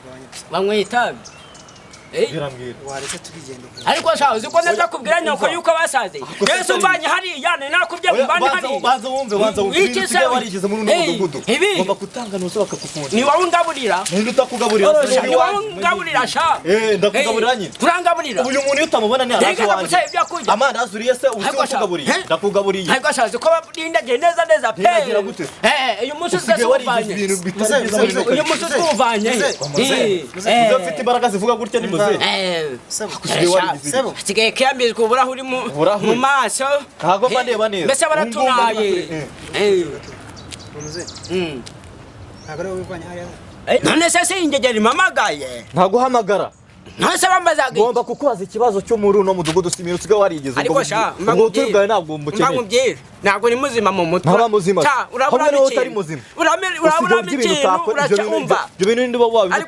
Tugabanye gusa. Wanyweye itabi? Eh? Mbwira, mbwira. Waretse tukigenda ukuntu. Ariko sha, uzi ko neza kubwira nyoko yuko basaze? Yesu, umvanye hariya, ni nakubye Oya, mvane banza hariya. Banza wumve, banza wumve. Iki Ibintu se usigaye warigeze muri uno Hey, mudugudu. ibi. Ugomba gutanga nuso bakagufungira. Ni wowe ungaburira. Ninde utakugaburira? Sha, ni wowe ungaburira sha. Eh, ndakugaburira nyine. Turangaburira. Uyu muntu iyo utamubona ni Reka araje ndagusaba wanjye. ibyo kurya. Amandazi uriye se ubu Ariko sha, ukugaburiye? eh? Ndakugaburiye. Ariko sha, uzi ko barindagiye neza neza pe. Ntindagira gute se? Eh, uyu munsi Usigaye twese warigize uwuvanye. ibintu bitari byiza muri Uyu munsi twuvanye. Muzehe, muzehe, ufite imbaraga zivuga gutya ni muzehe. Sebo. Usigaye warigize Sebo. Hasigaye kiyambizwa uburahuri Uburahuri. mu maso. Ntabwo mba ndeba neza. Mbese baratunaye. Eh. Muzehe, ntabwo ari wowe wivanye hariya? Eh, none se singegera impamagaye? Ntaguhamagara. None se bambazaga iki? Ngomba kukubaza ikibazo cyo muri uno mudugudu. Si ibintu usigaye warigize. Ariko sha, ubwo buturi bwawe ntabwo mba mukeneye. nkubwire, ntabwo ni muzima mu mutwe. Ntaba muzima. Sha, uraburamo Hamwe n'uwo utari ikintu. muzima. Uraburamo Usigaye urya ibintu ikintu, utakora. uraca umva. Ibyo bintu niba wabivuze.